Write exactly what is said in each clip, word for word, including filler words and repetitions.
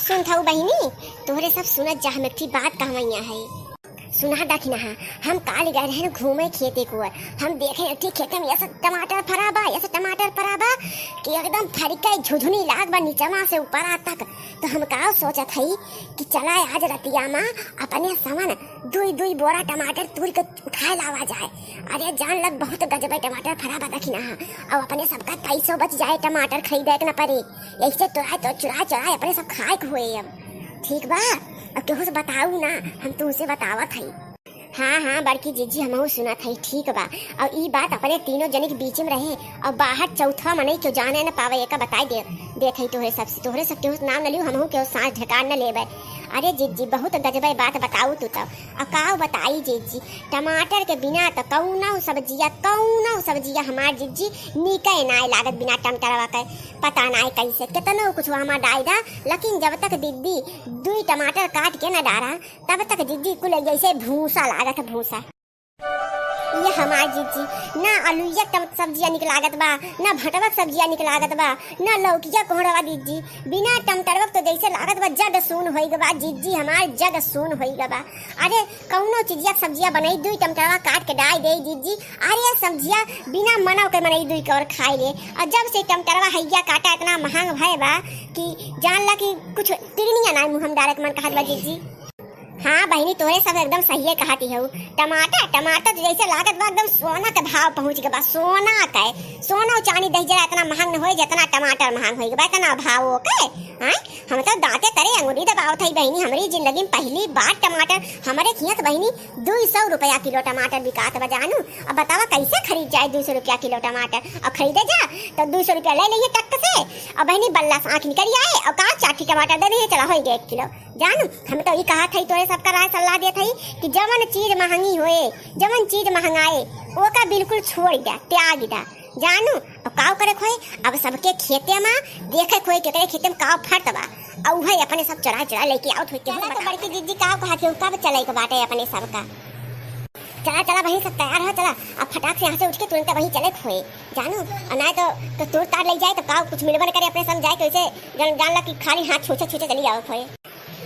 सुनत हऊ बहिनी, तोहरे सब सुनत जा, हम एक ठी बात कहवइया है। सुना दखिनहा, हम काल गए रहन घूमे खेते को, हम देखे एक ठी खेते में ऐसा टमाटर फरा बा, ऐसा टमाटर फरा बा कि एकदम फरिके झुझुनी लाग बा नीचवा से ऊपरा तक। तो हम का सोचत हई कि चला आज रतिया मा अपने सवन दुई दुई बोरा टमाटर तूर के उठाए लावा जाए। अरे जान लग, बहुत गजबे टमाटर फरा बा दखिनहा, और अपने सबका पैसो बच जाए, टमाटर खरीदे के न पड़े। ऐसे तोरा तो चुरा चुरा अपने सब खाए के होए अब। ठीक बा, अब केहू से बताऊ ना, हम तुमसे बतावत हई। हाँ हाँ बड़की जिज्जी, हमहू सुनत हई, ठीक बा। और ई बात अपने तीनों जने के बीच में रहे, और बाहर चौथा मनई केहू जाने न पावे, एका बताई दे देत हई तोहरे सबसे, तोहरे सब केहू से नाम न लियो, हमहू केहू सांस ढेकार न लेबे। अरे जिज्जी, बहुत गजबे बात बताऊ तू तब। अब का बताई जिज्जी, टमाटर के बिना तो कौनो सब्जिया, कौनो सब्जिया हमार जिज्जी नीके नाय लागत बिना टमाटरवा के। पता नाय कैसे, केतनो कुछ हमार डाल दा, लेकिन जब तक दीदी दुई टमाटर काट के न डारा, तब तक जिज्जी कुल जैसे भूसा लागत, भूसा। ये हमार जिज्जी, ना आलूया टम-, सब्जिया निक लागत बा, ना भटवा के सब्जिया निक लागत बा, ना लौकिया कोहड़वा जिज्जी, बिना टमाटरवा के तो जैसे लागत बा जग सून होई गबा जिज्जी, हमार जग सून होई गबा। अरे कौनो चीजिया के सब्जिया बनई, दुई टमाटरवा काट के डाल दे जिज्जी, अरे सब्जिया बिना मनव के मनई दुई के और खाई ले। और जब से टमाटरवा हैया काटा इतना महंग भय बा कि जान ला कि कुछ तिरनिया ना मुँह में डारे के मन कहत बा जिज्जी। हाँ बहिनी, तोहरे सब एकदम सहिए कहती हऊ। टमाटर, टमाटर तो जैसे लागत बा एकदम सोना के भाव पहुँच गए बा, सोना के। सोना और चांदी दही जरा इतना महंग न होए जितना टमाटर महंग होई गए बा, इतना भाव ओके। हाँ, हम तो दांते तरे अंगुरी दबावत हई बहिनी, हमरी जिंदगी में पहली बार टमाटर हमरे खियत बहिनी दुई सौ रुपया किलो टमाटर बिकात बा जानू। अब बतावा कैसे खरीद जाए दुई सौ रुपया किलो टमाटर? और खरीदे जा तो दुई सौ रुपया ले लेइए टक से, और बहिनी बल्ला से आँख निकल आए और का चार ठी टमाटर दे दिए, चला होई गए एक किलो। जानू, हम तो ई कहत हई, तोरे सबका राय सलाह देत हई कि जवन चीज महंगी होए, जवन चीज महंगाए, ओका बिल्कुल छोड़ द्या, त्याग द्या। जानू, अब काव करे खोए, अब सबके खेते मा देखे खोए, केकरे खेते मा काव फरत बा, और उहे अपने सब चुरा चुरा लेके आवत होई, केहू चला तो बड़की जिज्जी काव कहत हई, कब चले के बाटे अपने सबका? चला चला बहिनी, सब तैयार हो, चला अब फटाक से यहाँ से उठ के तुरंत वहीं चले खोए। जानू, और ना तो, तो तूर तार ले जाए तो काव कुछ मिलबन करे, अपने सब जाए कैसे जान, जान ला कि खाली हाथ छूछे छूछे चली आवत होए।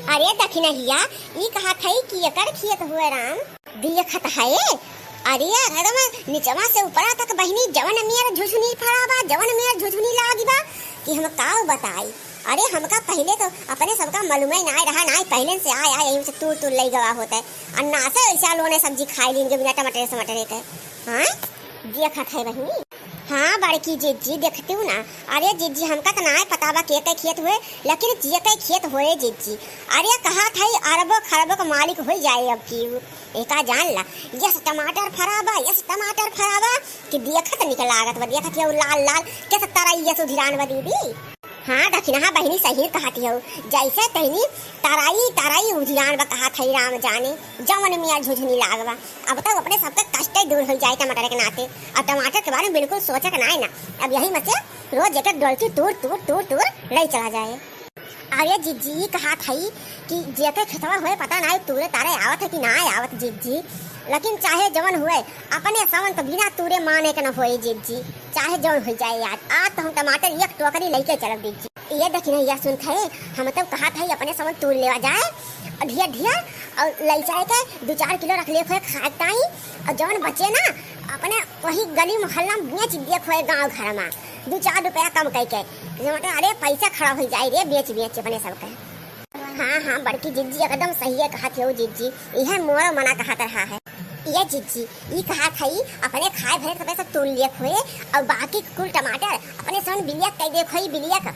अरे दखिनहिया, ई कहत हई कि एकर खेत हुए राम। देखत है, अरे एकदम निचवा से ऊपरा तक बहिनी जवन मेर झुझुनी फरा बा, जवन मेर झुझुनी लागी बा कि हम काव बताई। अरे हमका पहिले तो अपने सबका मालूम ही नाय रहा, नाय पहिले से आय आय यहीं से तूर तूर लई गवा होत है। अन्ना से ऐसा लोने सब्जी खाई लीन के बिना टमाटर समाटर के। हाँ? देखत है बहिनी। हाँ बड़की जिज्जी, देखतिउ ना। अरे जिज्जी, हमका त नाय पता बा के के खेत हुए, लेकिन जे के खेत हुए जिज्जी। अरे कहत है अरबो खरबो के मालिक होई जाए अब की। एका जान ला, यस टमाटर फरा बा, यस टमाटर फरा बा, कि देखत निक लागत बा, देखत हऊ लाल लाल, के तरई यस उधिरान बा दीदी। हाँ दखिनहा बहिनी, सही कहत हऊ, जैसे तहिनी तरई तरई उधिरान बा कहत है राम जाने, जवन मेर झुझुनी लाग बा। अब तो अपने सबके कष्ट दूर हो जाए टमाटर के नाते। अब टमाटर के बारे में बिल्कुल सोचे के नाय ना। अब यही में से रोज एक एक डोलची तूर, तूर, तूर, तूर ले चला जाए। अरे जिज्जी, ई कहत हई कि जेके खेतवा होए पता नाय तूरे तारे आवत है कि नाय आवत जिज्जी, लेकिन चाहे जवन हुए, अपने सवन तो बिना तूरे माने के न होए जिज्जी, चाहे जवन हो जाए। आज, आज तो हम टमाटर एक टोकरी लेके चलब जिज्जी। ये देखी नहीं, यह सुनत है, हम तो कहत है अपने सवन तूर लेवा जाए, ढेर ढेर, और ले जाए के दो चार किलो रख ले खोए खाए ताई, और जवन बचे ना अपने वही गली मोहल्ला में बेच दिए खोए गाँव घर में दो चार रुपया कम कई के। मतलब अरे पैसा खड़ा हो जाए रे, बेच बेच अपने सबके। हाँ हाँ बड़की जिज्जी एकदम सही है कहत हो जिज्जी, यह मोरो मना कहत रहा है। ये जिज्जी, ई कहत हई अपने खाए भरे सबे सब तूर लिए खोए, और बाकी कुल टमाटर अपने सन बिलियक कई दे खोई, बिलियक।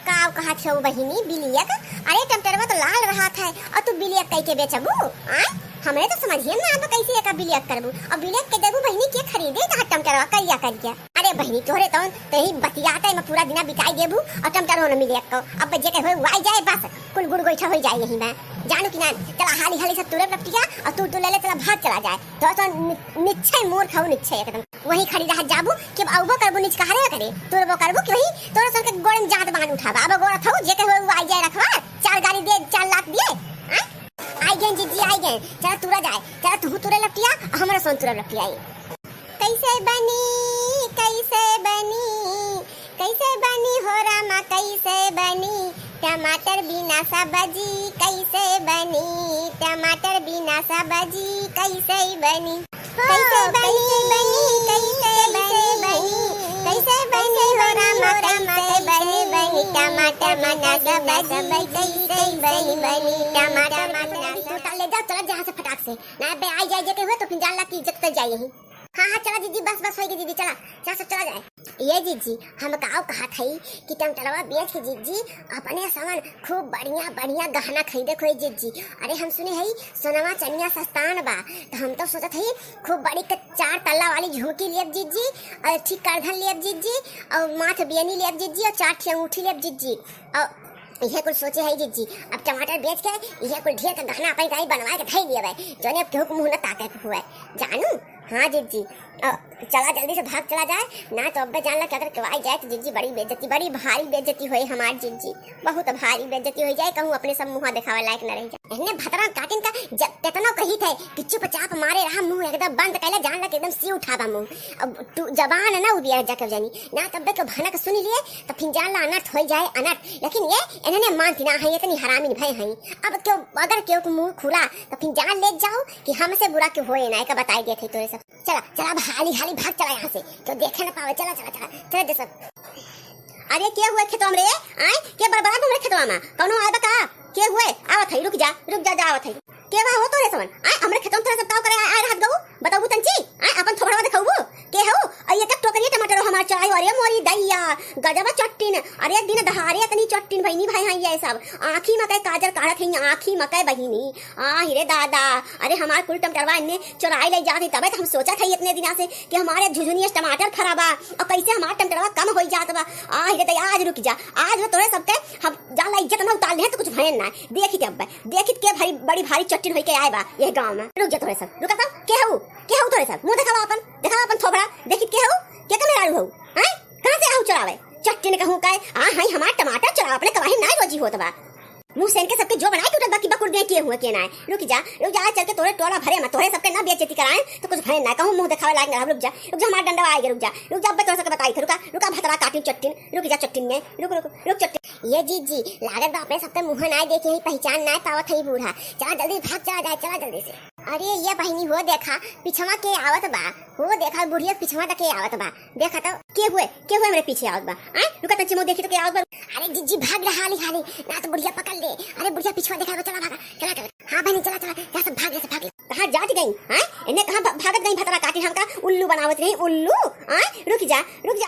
का कहत हो बहिनी, बिलियक? अरे टमाटरवा तो लाल रहत है और तू बिलियक कई के बेचबू? आय, हमरे तो समझिए में ना आवा कैसे एका बिलियक करबू, और बिलियक के देबू बहिनी, के खरीदे तहार टमाटरवा करिया करिया? अरे बहिनी तोहरे तौन तो यही बतियाते में पूरा दिना बिताई देबू और टमाटरवा न मिले को। अब जे के होए वाई जाए बस, कुल गुड़ गोइठा हो जाए यही में। जानू कि ना, चला हाली हाली सब तुरंत लपटिया और तू तू ले ले चला भाग चला जाए। तो तो नि-, निच्छय मूर्ख हो निच्छय एकदम। वहीं खड़ी रह जाबू कि अब अउबो करबू निच कहरे करे, तुरबो करबू कि वहीं तोरा सन के गोड़े में जात बांध उठाबा। अब गोड़ थऊ जे के होए उ आई जाए रखवा, चार गाली दे, चार लात दिए। आय? आई गए जिज्जी, आई गए। चला तुरा जाए, चला तू तुरे लपटिया, हमरा सन तुरा लपटिया आई। कैसे बनी, कैसे बनी, कैसे बनी हो रामा, कैसे बनी, टमाटर बिना सब्जी कैसे बनी, टमाटर बिना सब्जी कैसे बनी, कैसे बनी, कैसे बनी, कैसे बनी हो रामा, कैसे बनी, टमाटर बिना सब्जी कैसे बनी, टमाटर बिना सब्जी। तू ले जा, चला जा यहाँ से फटाक से, ना बे आई जाए जे के हुए तो फिर जान ला कि इज्जत उतर जाए यहीं। हाँ, हाँ, चला जीजी, बस, बस, होइगी जीजी, चला, चला, सब चला जाए। ये जीजी, हम काव कहत हई कि टमाटरवा बेच के जीजी अपने सवन खूब बढ़िया, बढ़िया गहना खरीदे खोई जीजी। अरे, हम सुने हई सोनवा चनिया सस्तान बा, तो हम तो सोचत हई खूब बड़ी क-, चार तल्ला वाली झुमकी लेब जीजी, और एक ठी करधन लेब जीजी, और माथ बियनी लेब जीजी, और चार ठी अंगूठी लेब जीजी। और इहे कुल सोचे हई जीजी, अब टमाटर बेच के इहे कुल ढेर के गहना अपन गाई बनवा के धई लियब, जौने अब केहू के मुँह न ताके के हुए, जानू। हाँ जीजी, अ, चला जल्दी से भाग चला जाए, ना तो अब्बे जान ला कि अगर केहू आई जाए तो जीजी बड़ी बेइज्जती, बड़ी भारी बेइज्जती होए हमार जीजी, बहुत भारी बेइज्जती हो जाए, कहूँ अपने सब मुँह देखावे लायक न रह जाए। एहने भतरा काटिन का जब केतनो कही थे कि चुपचाप मारे रहा, मुँह एकदम बंद कैले, जान ला कि एकदम सी उठावा मुँह। अब तू जबान ना उबिया जाके जानी, ना तब्बे के भनक सुन लिए तो फिर जान ला अनर्थ हो जाए अनर्थ। लेकिन ये एहने मानती ना है, इतनी हरामी भय है। अब क्यों अगर केहू के मुँह खुला तो फिर जान ले जाओ कि हमसे बुरा क्यों होए ना, एक बताई देत है तोरे सब। चला, चला, अब हाली, हाली भाग चला यहाँ से, तो देखे न पावे। चला, चला, चला, चला दे सब। अरे, के हुए खेतवा में रे? आए, के बड़बड़ा हमरे खेतवा में? कौनो आए बा का? के हुए? आवत है, रुक जा, रुक जा, जा आवत है। के बा हो तोरे सवन? आए, हमरे खेतवा में तोरे सब काव करे आए, आए रहत गऊ? बताऊ तंची? आए, अपन थोबड़वा दिखाऊ? के हऊ? और ये तक टोकरिया टमाटर हमार चढ़ाई, अरे मोरी दैया, गजब चट्टिन, अरे दिन दहाड़े इतनी चट्टिन बहिनी भाई हैं ये सब, आँखी मकई काजर काढ़त हैं, आँखी मकई बहिनी, आ, हिरे दादा, अरे हमार कुल टमाटरवा इन्ने चोराई ले जात ही, तबे तो हम सोचत हई इतने दिना से कि हमारे झुझुनिया टमाटर फरा बा और कैसे हमार टमाटरवा कम होई जात बा। आ, हिरे दादा, आज रुक जा, आज वो तोरे सबके हम जान ला इज्जत ना उतार ले तो कुछ भयन ना। देखित अब, देखित के भारी, बड़ी भारी चट्टिन होई के आए बा ये गाँव में। रुक जा तोरे सब, रुका सब, के हऊ, के हऊ तोरे सब, मुँह देखावा अपन, देखावा अपन थोबड़ा, देखित के हऊ, के कमेरारू हऊ, हैं? कहाँ से आहू चोरावे? चट्टिन कहूँ का, आ, हाय, हमार टमाटर चोरावे, अपने कमाई ना रोजी होत बा। मुँह से इनके सबके जो बनाए टूटत बा कि बकुर दे के हुए के ना है। रुक जा, रुक जा, चल के तोरे टोला भरे में तोरे सबके ना बेइज्जती कराए, तो कुछ भरे ना कहूँ, मुँह देखावे लायक ना रह। रुक जा, रुक जा, हमार डंडा आएगा, रुक जा, रुक जा, अब तोरे सबके बताई थे, रुका, रुका, भतरा काटिन चट्टिन, रुक जा चट्टिन ने, रुक, रुक, रुक चट्टिन। ये जीजी, लागत बा अपने सबके मुँह ना देखे ही, पहचान ना पावत है बूढ़ा। चला जल्दी भाग, चला जाए, चला जल्दी से। अरे ये बहिनी हो, देखा पिछवा के आवत बा, हो देखा बुढ़िया पिछवा तक के आवत बा। देखा तो के हुए, के हुए हमरे पीछे आवत बा। आए, रुका तंची मुँह देखी तो के आवत बा। अरे जीजी भाग रहा हाली हाली, ना तो बुढ़िया पकड़ ले। अरे बुढ़िया पिछवा देखा, चला भागा, चला चला। हाँ बहिनी चला चला, जा सब भाग ले, सब भाग ले। कहाँ जात गई? आए, इन्हें कहाँ भा-, भागत गई भतरा काटी हमका उल्लू बनावत रही, उल्लू। आए, रुक जा, रुक जा,